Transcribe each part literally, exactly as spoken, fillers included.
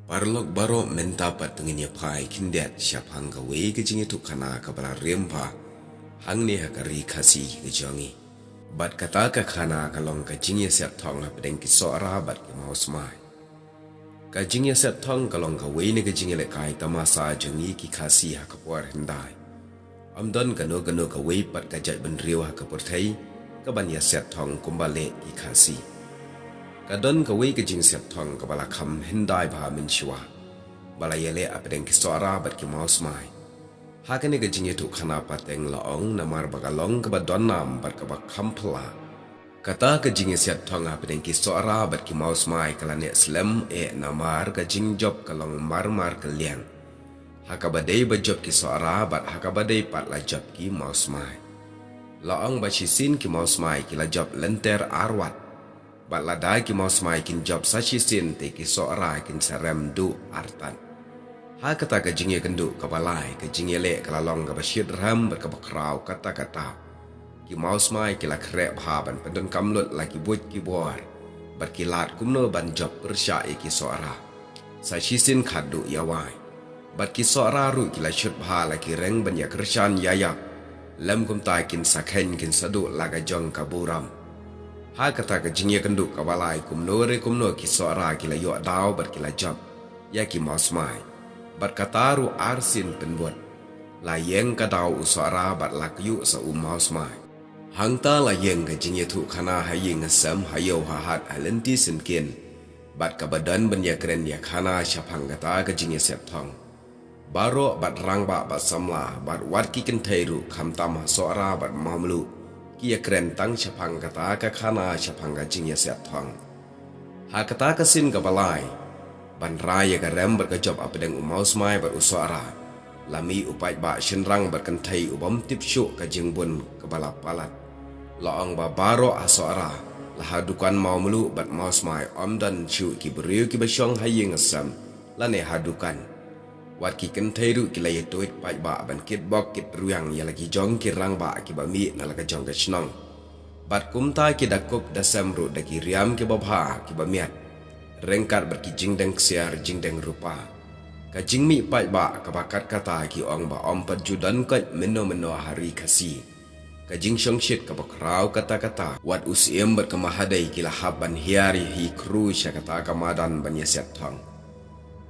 Paralok baroh, mynta pat to ngin ïa phai khyndiat shaphang kawei ka jingïathuhkhana kaba la rim bha hangne ha ka ri Khasi ka jong ngi. Bad kata ka khana ka long ka jingïasiat thong hapdeng ki Sohra bad ki Mawsmai. Ka jingïasiat thong ka long kawei na ka jingïalehkai tamasa jong ngi ki Khasi ha ka por hyndai. Ym don kano kano kawei pat ka jaitbynriew ha ka pyrthei kaban ïasiat thong kumba leh ki Khasi. Ka don kawei ka jingsiat thong kaba la kham hyndai bha mynshuwa, ba la ïaleh hapdeng ki Sohra bad ki Mawsmai. Ha kane ka jingïathuhkhana pateng la ong namar ba ka long kaba don nam bad kaba kham phylla. Kata ka jingïasiat thong hapdeng ki Sohra bad ki Mawsmai ka la neh slem eh namar ka jingjop ka long mar mar kylliang. Ha kaba dei ba jop ki Sohra bad ha kaba dei pat la jop ki Mawsmai. La ong ba shisien ki Mawsmai ki la jop lynter arwat. Bad lada ki Mawsmai kin jop sa shisien te ki Sohra kin sa rem duh artat. Ha kata ka jingïakynduh kaba lai, ka jingïaleh ka la long kaba shitrhem bad kaba khraw katta katta. Ki Mawsmai ki la khreh bha ban pyndonkam lut la ki buit ki bor bad ki lad kumno ban jop pyrshah ïa ki Sohra. Sa shisien khatduh ïa wai. Bad ki Sohra ruh ki la shut bha la ki reng ban ïakyrshan ïaïap. Lym kumta kin sa kheiñ kin sa duh la ka jong ka burom. Ha kata ka jingïakynduh kaba lai, kumno re kumno ki Sohra ki la ïoh daw bad ki la jop ïa ki Mawsmai. Bad kata ruh arsien pynbud. La ïeng ka daw u Sohra bad la kyiuh sa u Mawsmai. Hangta la ïeng ka jingïathuhkhana ha ïing ha sem, ha ïew ha hat, ha lynti syngkien. Bad kaba don ban ïakren ïakhana shaphang kata ka jingïasiat thong. Baroh bad rangbah bad samla bad wat ki kynthei ruh khamtam ha Sohra bad Mawmluh ki ïakren tang shaphang kata ka khana shaphang ka jingïasiat thong. Ha kata ka sien kaba lai, ban rai ïa ka rem bad ka jop hapdeng u Mawsmai bad u Sohra, la mih u paidbah shynrang bad kynthei u bym tip shuh ka jingbun kaba la palat. La ong ba baroh ha Sohra, la ha dukan Mawmluh bad Mawsmai ym don shuh ki briew kiba shong ha ïing ha sem lane ha dukan. Wat ki kynthei ruh ki la ïatuid paidbah ban kitbok kitrwiang ïa la ki jong ki rangbah kiba mih na la ka jong ka shnong. Bad kumta ki da kup da sem ruh da ki riam kiba bha kiba miat, ryngkat bad ki jingdeng ksiar jingdeng rupa. Ka jingmih paidbah kaba kat kata ki ong ba ym pat ju don koit mynno mynno ha ri Khasi. Ka jingshongshit kaba khraw katta katta, wat u Syiem bad ka Mahadei ki la hap ban hiar hi khru sha kata ka madan ban ïasiat thong.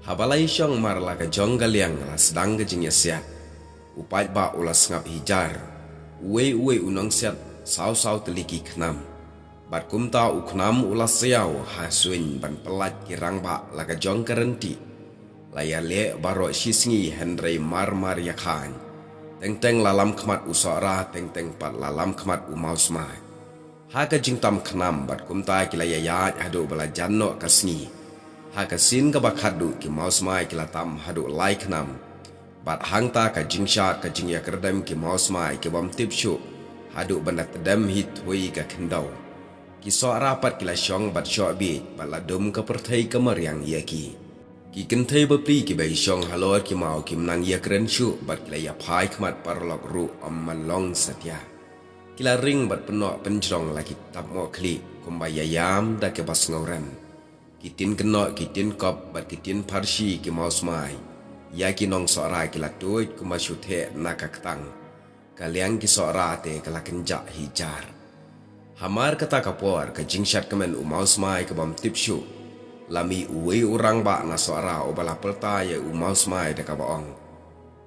Haba la ïashong mar la ka jong ka liang la sdang ka jingïasiat. U paidbah u la sngap hi jar. Uwei uwei u nongsiat saw saw tylli ki khnam. Bad kumta u khnam u la siaw ha suiñ ban pyllait ki rangbah la ka jong ka rynti. La ïaleh baroh shi sngi hynrei mar mar ïakhain. Teng teng la lam khmat u Sohra, teng teng pat la lam khmat u Mawsmai. Ha ka jingtam khnam bad kumta ki la ïaïaid haduh ba la jan noh ka sngi. Ha ka sien kaba khatduh ki Mawsmai ki la tam haduh lai khnam. Bad hangta ka jingshad ka jingïakyrduh ki Mawsmai ki bym tip shuh haduh ban da tdem hi thui ka khyndew. Ki Sohra pat ki la shong bad shoh bieit bad la dum ka pyrthei ka mariang ïa ki. Ki kynthei bapli kiba ïashong halor ki maw kim nang ïakren shuh bad ki la ïaphai khmat paralok ruh ym man long satia. Ki la ring bad pynnoh pynjrong la ki tapmoh khlieh kumba ïaïam da kaba sngewrem. Ki tin kynnoh, ki tin kop bad ki tin pharshi ki Mawsmai ïa ki nong Sohra ki la tuid kumba shu theh na ka ktang. Ka liang ki Sohra te ka la kynjah hi jar. Hamar kata ka por ka jingshad kmen u Mawsmai ka bym tip shuh. La mih uwei u rangbah na Sohra uba la pyrta ïa u Mawsmai da kaba ong,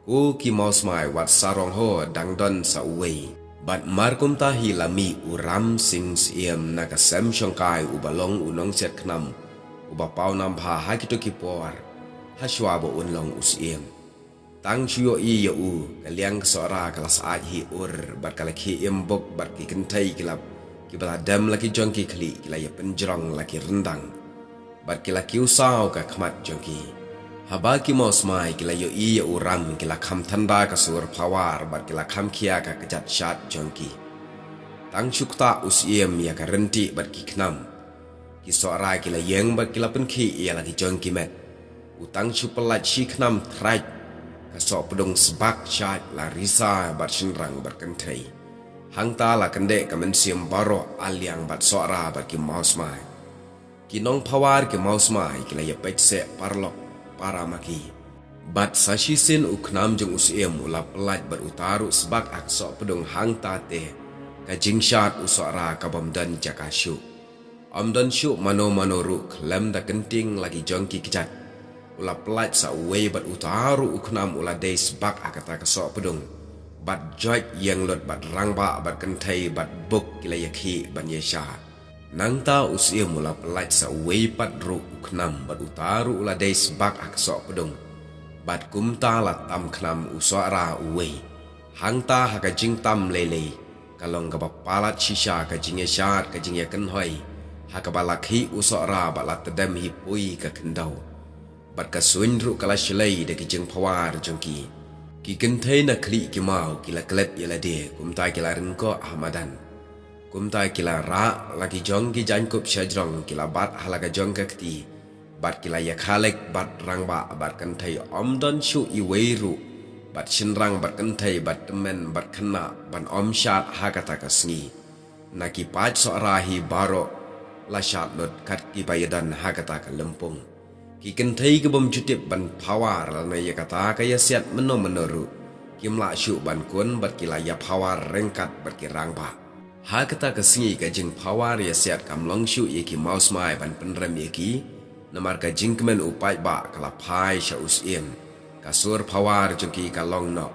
"Ko ki Mawsmai, wat sarong ho, dang don sa uwei." Bad mar kumta hi la mih u Ram Sing Syiem na ka sem shongkai uba long u nongsiat khnam uba paw nam bha ha kito ki por, ha shuwa ba un long u Syiem. Tang shu ïohi ïa u, ka liang ka Sohra ka la sah hi ur bad ka la khie im buk bad ki kynthei ki la, kiba la dem la ki jong ki khlieh ki la ïapynjrong la ki ryndang. Bad ki la kiew saw ka khmat jong ki. Haba ki Mawsmai ki la ïohi ïa u Ram ki la kham thanda ka sur phawar bad ki la kham khia ka kjat shad jong ki. Tang shu ktah u Syiem ïa ka rynti bad ki khnam. Ki Sohra ki la ïeng bad ki la pynkhih ïa la ki jong ki met. U tang shu pyllait shi khnam thraid. Ka sohpdung sbak shaid la risa bad shynrang bad kynthei. Hangta la kyndeh ka mynsiem baroh, Aliang bad Sohra bad ki Mawsmai. Ki nongphawar ki Mawsmai ki la ïapeit seh paralok. para ma ki. Bad sa shisien u khnam jong u Syiem u la pyllait bad uta ruh sbak ha ka sohpdung, hangta te ka jingshad u Sohra ka bym don jaka shuh. Ym don shuh mano mano ruh khlem da kynting la ki jong ki kjat. U la pyllait sa uwei bad uta ruh u khnam u la dei sbak ha kata ka sohpdung. Bad joit ïeng lut bad rangbah bad kynthei bad buk ki la ïakhih ban ïashad. Nangta u Syiem u la pyllait sa uwei pat ruh u khnam bad uta ruh u la dei sbak ha ka sohpdung. Bad kumta la tam khnam u Sohra uwei. Hangta ha ka jingtam lei lei ka long kaba palat shisha ka jingïashad, ka jingïakynhoi, ha kaba la khih u Sohra bad la tdem hi poi ka khyndew. Bad ka suiñ ruh ka la shlei da ki jingphawar jong ki. Ki kynthei na khlieh ki maw ki la klet ïa lade, kumta ki la ryngkoh ha madan. Kumta ki la rah la ki jong ki jaiñkup shajrong, ki la bat ha la ka jong ka kti. Bad ki la ïakha lek bad rangbah bad kynthei, ym don shuh iwei ruh bad shynrang bad kynthei bad tymmen bad khynnah ban ym shad ha kata ka sngi. Na ki paid Sohra hi baroh la shad lut kat kiba ïadon ha kata ka lympung. Ki kynthei ki bym ju tip ban phawar lane ïa kata ka ïasiat mynno mynno ruh, kim lah shuh ban kun bad ki la ïaphawar ryngkat bad ki rangbah. Ha kata ka sngi ka jingphawar ïasiat kam long shuh ïa ki mawsmai ban pynrem ïa ki, namar ka jingkmen u paidbah ka la phai sha u Syiem. Ka sur phawar jong ki ka long noh: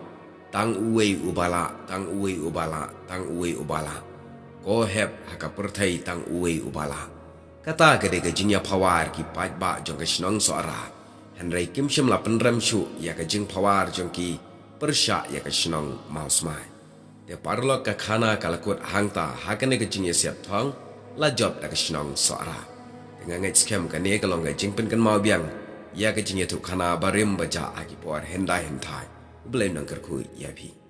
Tang uwei uba lah, tang uwei uba lah, tang uwei uba lah. Ko hep ha ka pyrthei tang uwei uba lah. Kata ka dei ka jingïaphawar ki paidbah jong ka shnong Sohra. Hynrei kim shym la pynrem shuh ïa ka jingphawar jong ki pyrshah ïa ka shnong Mawsmai. Te paralok, ka khana ka la kut hangta ha kane ka jingïasiat thong, la jop da ka shnong Sohra. Te nga ngeit skhem kane ka long ka jingpynkynmaw biang ïa ka jingïathuh khana barim bajah ha ki por hyndai hynthai. U Blei un nang kyrkhu ïa phi.